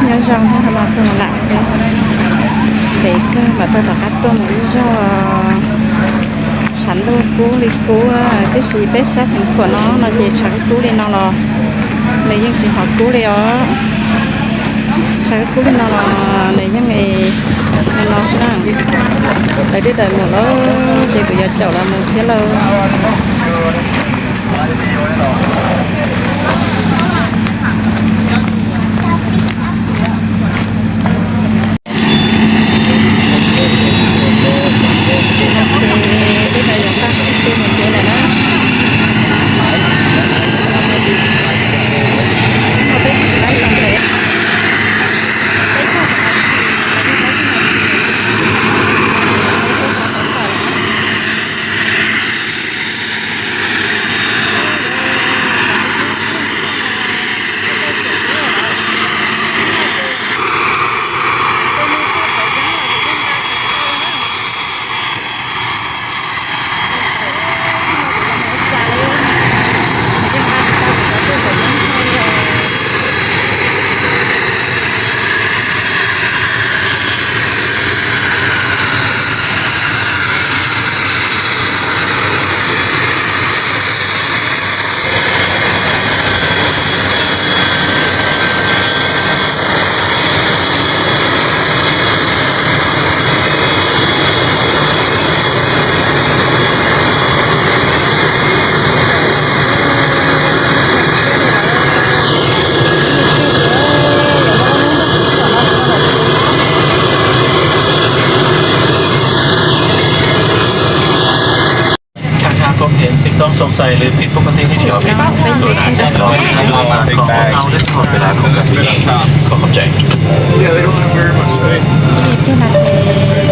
Nyob zoo, no tuaj mus lam peb, ntev kawg mam tau rov qab tuaj mus ib zaug. Tshav ntuj kub li kub, tiam sis peb sab Xeev Khuam no no ces tshav kub kub li no los nws yeej tsis hnov kub li os. Tshav kub kub li no los nws yeej li no xwb na. Lawv twb daws mus lawm ces kuv yuav caum lawv mus thiab lawm. Thẳng hàng không tiện xin không sông say lên tìm không có tin hít hiểu biết. Tụi đã chạy lối đi hai mươi ba con không nào đến khỏi về là không cần bị đi. Không không chạy. Ib pliag no ces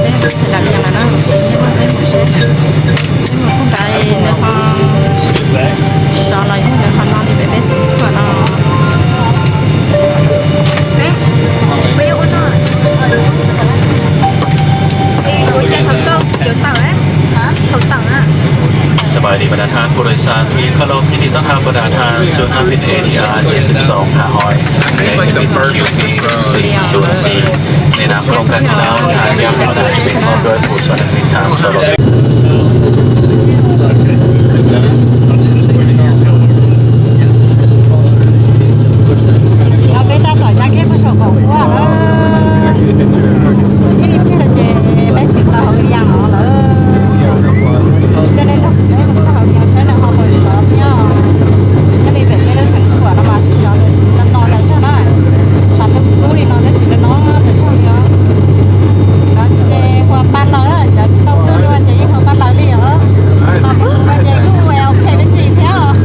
peb mus txog nram Vias lawm na, ces nyob peb mus seb, peb mus txog nrad nws ho sov los yog nws ho no li peb peb xeem Khuam no. สบายดีบรรดาท่านผู้โดยสารที่เคารพ ยินดีต้อนรับบรรดาท่านสู่สนามบิน เอทีอาร์ เจ็ดสิบสอง ขาออก ในเที่ยวบิน คิว พี สี่ศูนย์สี่ ในนามโครงการที่แล้ว ทางเที่ยวบินสายการบินพร้อมด้วยผู้สนับสนุนทางสำหรับ Tsis tau peb tab tom ya kiag puag saum qaum ub lawm. Ib pliag no ces peb tsis tau hauv Vias no lawm. Coj nej los peb mus txog hauv Vias saib lawv ho puas sov thiab. Nyob li pem peb lub Xeev Khuam no mas tsis sov no no lawm zog na. Tshav ntuj kub li no tab sis no no lawm zog li os. Tam sim no ces hu ua pab laws, cov tsis tau tuaj dua ces yeej hu ua pab laws li os. Ho peb hu ua ces kuj ua ok me ntsis thiab os.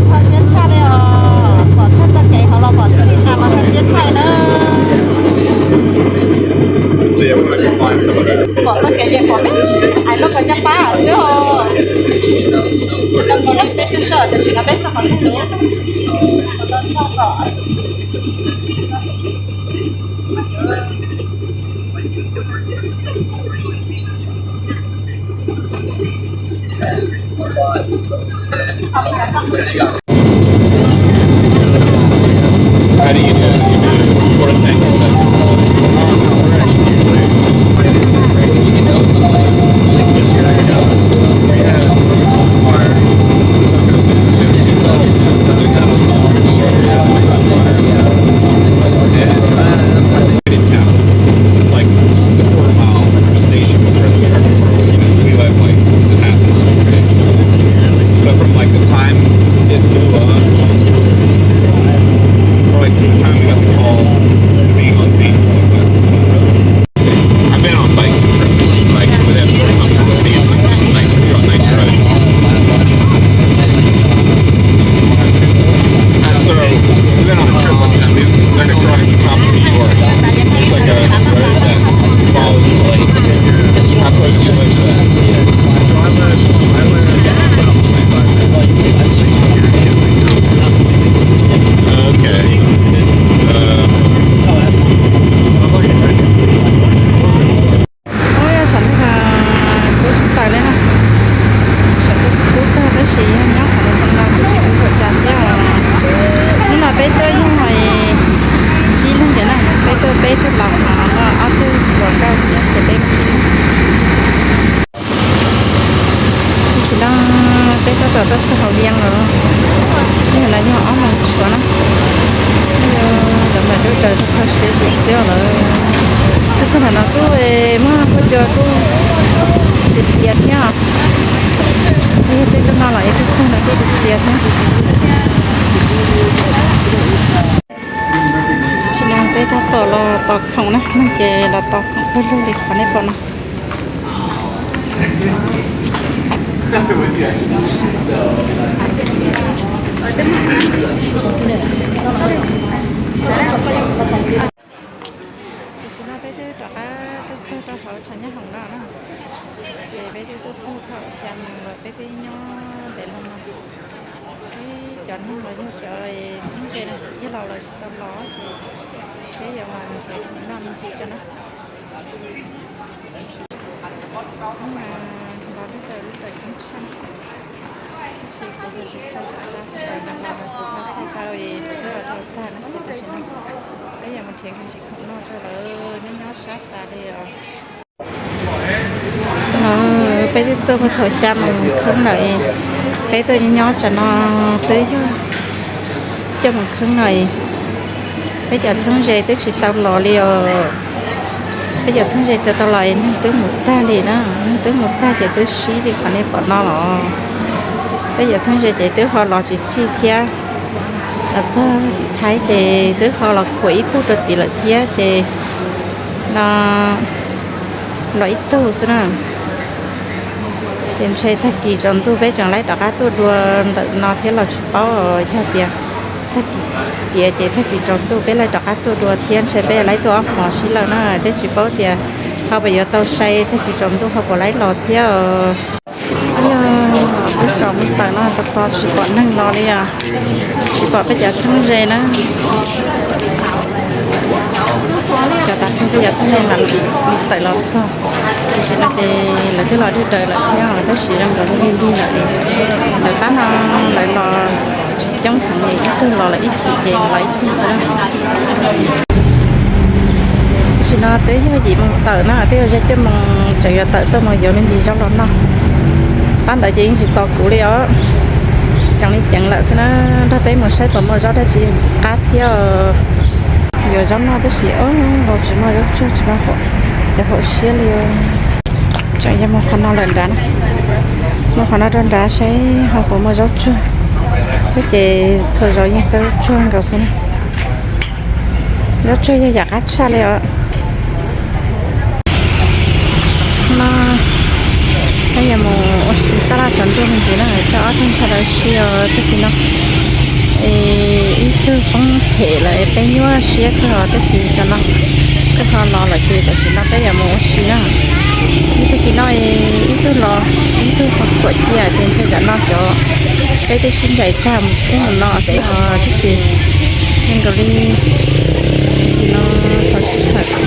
Kho siab tshaj li os, pom txog txoj kev hauv los pom xws li ntawd mas kho siab tshaj li na. Pom txoj kev ces pom me ais loj kos caj pab xwb os. Zoo nkaus li peb twb soj tam sim no peb txog qhov twg lawm, qhov no txog tom How do you do it? You do it quarantine, so in town. It's like a quarter mile from our station where the circus is. You know, we live like a half mile from the station. So from like the time it blew up, or like from the time we got the call to being on scene, it's like less than twenty minutes. I've been on biking trips, like with him, like, see, it's like just nice, it's on nice roads. And so we went on a trip one time. We went across the top of New York. It's like a road that follows the lake. How close to the lake is that? Okay. Um, Tuaj txog hauv Vias lawm, sij hawm no yog ob moos tshuav na. Yog lawv mam dub daws tag kho siab zim xwb lawm. Tuaj txog ntawm no kuj muaj huab cua kuj txias txias thiab. Yog tej lub no los yog tuaj txog no kuj txias txias thiab. Tam sim no peb tab tom los tos khoom na, neeg ces los tos khoom pawg lug li qhov nej pom no. Tam sim no peb twb rov qab tuaj txog rau hauv tshav nyob hoom no na. Ces peb twb tuaj txog thaum xya moos lawm, peb twb nyob ntev los no. Peb cov neeg los yog cov txheeb ze na, ib los los tsis tau los ces peb yuav mus nrhiav noj me ntsis tso na. Hnub no los lub tawm lub tawm ceeb tsheej, tab sis kuv tsis tau thaij tau, kuv tau thaij tau es kuv twb los tau tag na, ces tam sim no peb yuav mus nrhiav me ntsis khoom noj tso lawm, nyob nyob sab tas li os. No peb twb tuaj puag thaum xya moos khoob lawm, peb tuaj nyob nyob tsam no twb yog cuaj moos khoob no. Peb cov txheeb ze twb tsis tau los li os. Peb cov txheeb ze tsis tau los es neeg twb mus tag li na, neeg twb mus tag ces twb sib li qhov nej pom no los. Peb cov txheeb ze ces twb ho los tsis txhij thiab. Los txog tim Thaib ces twb ho los khuam ib tug rau tim lawm thiab ces no los ib tug xwb na. Ces ntshe tag kis tsaus ntuj peb tseem laib rov qab tuaj dua ntawm no thiab los tsis paub, yog tias tag kis tiav ces tag kis tsaus ntuj peb laib rov qab tuaj dua thiab, ntshe peb laib tuaj ob hmos sib law na, thiab tsis paub tias ho puas yuav tau sai tag kis tsaus ntuj ho puas laib los thiab. Yog peb rov mus tawm no tos tos tsis pom neeg los li os, tsis pom peb cov txheeb ze na. Cov tas peb cov txheeb ze mas li tawm los txog, tam sim no ces lawv twb los dub daws lawm thiab, tab sis zoo nkaus li lig lig lawm li. Lawv pab no lawv los tsis coob heev li, ib tug los lawm ib chim ces los ib tug xwb na. Tam sim no twb yog yim moos tawm na, twb yog zaj cuaj moos tseem yuav tawm tuaj mus yuav me ntsis zaub los noj. Pab ntawd ces yeej tsis tos kuv li os, ceev li ceev lawm xwb na. Nrog peb mus saib puas muaj zaub dab tsi qab thiab. Yuav zaub noj tab sis nkaus tsis muaj zaub tsuag tsis muaj cov haum siab li. Tseem yog mus qhov no lawm nrad na, mus qhov no rau nrad saib ho puas muaj zaub tsuag. Tab ces txhua zaus yeej xav zaub tsuag nkaus xwb na. Zaub tsuag yog yam qab tshaj li os. No peb yuav mus ua si taj laj tsaus ntuj me ntsis na, coj ob tug ntxhais lawv si os tag kis no. Ib tug poob phem lawm peb nyuaj siab kawg os, tab sis cov no twb ho los lawm ces tam sim no peb yuav mus ua si na. Ib tag kis no ib tug los, ib tug ho khuam cia ces ntshe tam no cov peb twb sib ncaim tag mus ub mus no peb ho tib si. Zoo nkaus li no tau sib tham.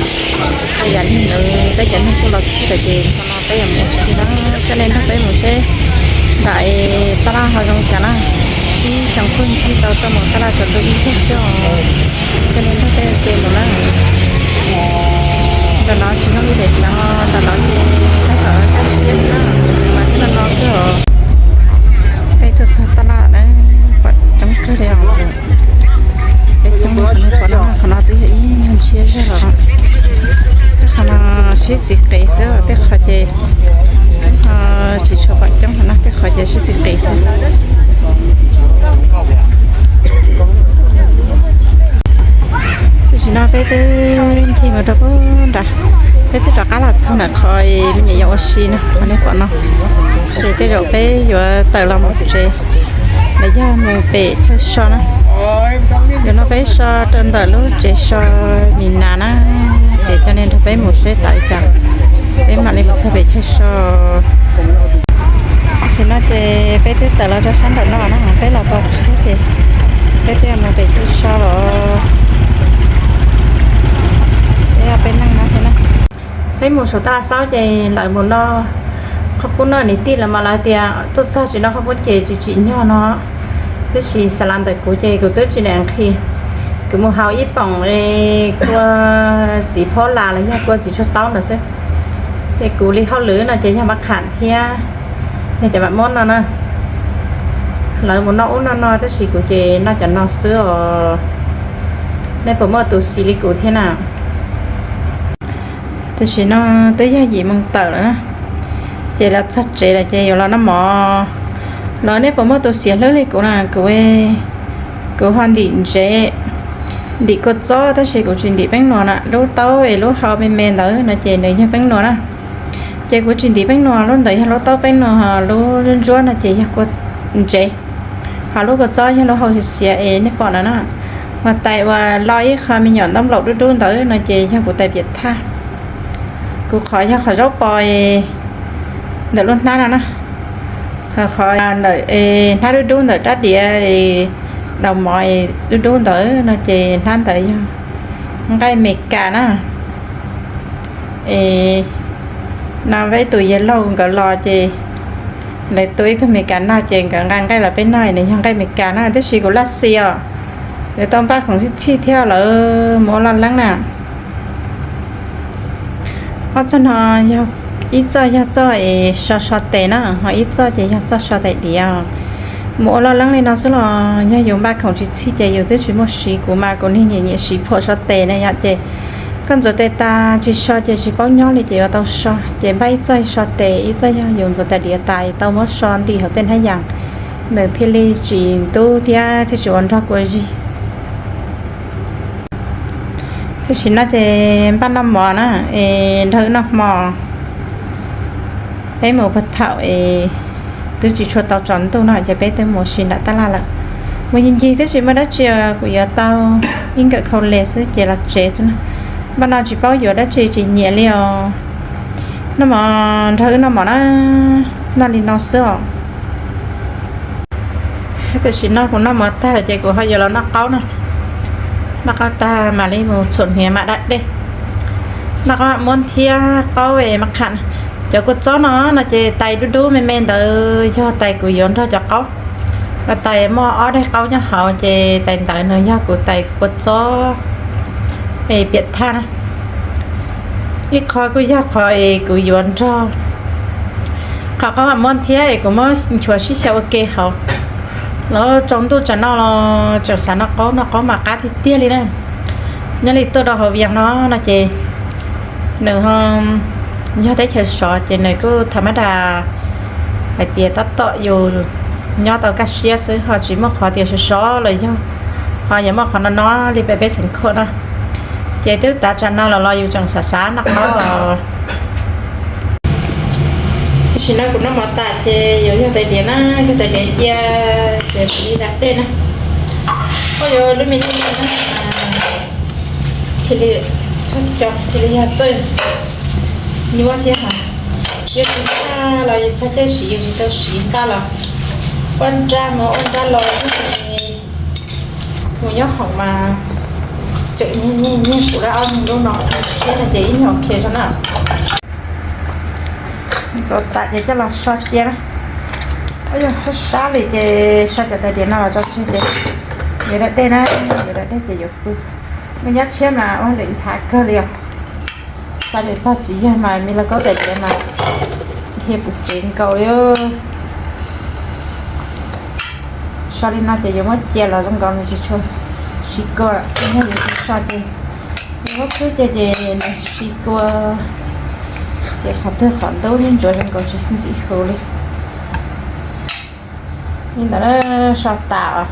Yam li ntawd peb cov neeg kuj los txhij lawm ces no peb yuav mus ua si na, coj nej nrog peb mus seb nram taj laj ho zoo cas na. Ib xyoo kuj ncig tau tuaj mus taj laj tsaus ntuj ib zaug xwb os. Coj nej nrog peb ua ke mus na. Ntawm no tsis zoo li pem xeev os, ntawm no ces tab tom kaj siab xwb na, mas tib no no kawg os. Peb tuaj txog taj laj na, pom coob kawg li os. Peb coob li qhov no, qhov no, qhov no twb yog ib nyuag ntshiab zog los. Tej qhov no sib txiv qis xwb, tej qhov ces tsis tshua pom coob qhov no, tej qhov ces sib txiv qis xwb. Tam sim no peb twb ncig mus rau pem nrad, peb twb rov qab los txog ntawm qhov me nyuam yaus ua si na, qhov nej pom no. Ces tej zaum peb yuav tawm los mus tsev, los yog mus pem chaw so na. Tam no peb so rau ntawm lub tsev so Mis Nas na, ces coj nej nrog peb mus seb tawm li cas, peb mam li mus txog pem chaw so. Tam sim no ces peb twb tawm los rau sab nraum no na, peb los tau tsheb ces peb twb mus pem chaw so los. Peb, peb neej no thiab na. Peb mus saum taj laj xaub ces lawv mus noj qhov pub no, niam tij lawv mas lawv tias tuaj txog tsis noj qhov pub ces tsis tsim nyog no. Tab sis xav las ntawm kuv ces kuv twb tsis niam nqhis. Kuv mus haus ib poom kua txiv phob las los yog kua txiv tsuag taub ntawd xwb. Ces kuv li hauj lwm no ces yog mab qham thiab yog cov mam muab no na. Lawv mus noj ub noj no tab sis kuv ces noj cov no xwb os. Nej puas muaj tus xiv li kuv thiab na? Tam sim no twb yog yim moos tawm lawm na, ces los txog tsev lawm ces yuav los noj mov. Los nej puas muaj tus xiav hlwb li kuv na? Kuv, kuv ho ntim ntsev, ntim kua txob tab sis kuv tsis ntim peeb nuas na. Lub taub es lub hau me me ntawd no ces nws yog peeb nuas na. Ces kuv tsis ntim peeb nuas, lub ntawd yog lub taub peeb nuas, lub ntsuab no ces yog kua ntsev, ho lub kua txob yog lub hau xiav xiav es nej pom no na. Ho tais uas lo ib qho me nyuam ntaub nplaum dub dub ntawd no ces yog kuv tais piam thaj. Kuv qhov yog qhov zaub pos ntawm lub hnab no na. Ho qhov ntawm hnab dub dub ntawm rab diav, daus mov dub dub ntawd no ces hnab ntawd yog nqaij Meskas na. Es no peb tus yawg laug nkawd los ces lawv tua ib tug Meskas noj ces nkawd nqa nqaij los peb noj, nws yog nqaij Meskas na, tab sis kuv laj xi os, yuav tau npaj khoom txhij txhij thiab lawv mus ua loj leeb na. Ob txoj no yog, ib txoj yog txoj es so so tes na, ho ib txoj ces yog txoj so tais diav. Mus ua loj leeb li no xwb los yog yus npaj khoom tsis txhij ces yus twb tsis muaj siv. Kuv mas kuv niag nyiam nyiam siv phuam so tes na yom, ces koj ntxuav tes tas tsis so ces tsis paub nyob li ces yuav tau so. Ces npaj ib txoj so tes, ib txoj yog yus ntxuav tais diav tas tau muab so nti hauv tej hnab yas, nws thiaj li tsis ntub thiab thiaj tsis ua nrog kua zig. Tam sim no ces npaj noj mov na, es nrog wb noj hmo. Peb mus puag thaum es twb tsis tshua tau tsaus ntuj no ces peb twb mus si nram tab laj lawm. Mus ncig ncig twb tsis muaj dab tsi, kuv yuav tau ib nkawm khau les xwb ces los tsev xwb na. Npaj no tsis paub yuav dab tsi, tsis nyiam li os. Noj mov, nrog wb noj mov na, noj li no xwb os. Tam sim no kuv noj mov tag lawm ces kuv ho yuav los noj qaub na. Noj qaub tag mam li mus txhuam hniav mam da dej. Noj qaub mam muab thiab qaub es mas qham. Cov kua txob no no ces tais dub dub me me ntawd yog tais kuv yuav nrog cov qaub. Tais muaj ob daig qaub nyob hauv ces tais ntawd nws yog kuv tais kua txob es piam thaj na. Ib qho kuj yog qhov es kuv yuav nrog qhov qaub mam muab thiab es kuv muab nchuav sib xyaw ua ke hauv. Los tsaus ntuj tsam no los tseem xav noj qaub, noj qaub mas qab tiag tiag li na. Nyob li tuaj rau hauv Vias no no ces nws yog teb chaws sov ces nws kuj tham mab das hais tias tab tom yus nyob tau kaj siab xwb ho tsis muaj qhov tias sov sov los yog ho yuav muaj qhov no no li peb peb xeem khuam no. Ces twb tav tsam no los los yus tseem xav xav noj qaub os. Tam sim no kuv noj mov tas ces yuav yog tais diav na, yog tais diav cia ces mam li da dej na. Koj yuav lub me nyuam na, thiaj li txhob co thiaj li yog txawj nyuaj thiab hos. Yus tsis npaj los yus txhob caij siv, yus tsis tau siv npaj los ua nra mus ua nra los mus nyob hoom mas tseem nyiag nyiag kuv lawm ob lub no, siab no ces ib nyuag khe tso na. Ntxuav tas ces coj los so cia na. Yog sab sab li ces so cov tais diav no los tso tseg ces yuav da dej na, yuav da dej ces yuav pw. Muaj nyab tshiab mas ua lwm nchav kawg li os. Xav tias pog txiv yawg mas me lauj kaub tais diav mas dhia pum tsev nkaus li. So li no ces yuav muab cia los zoo nkaus nws tsis tshua siv kua, yog yus tsis so ces yus muab khwb cia ces nws siv kua, ces qhov twg qhov ntub ntsuav zoo nkaus tsis ntxim huv li. Li ntawd so tas os.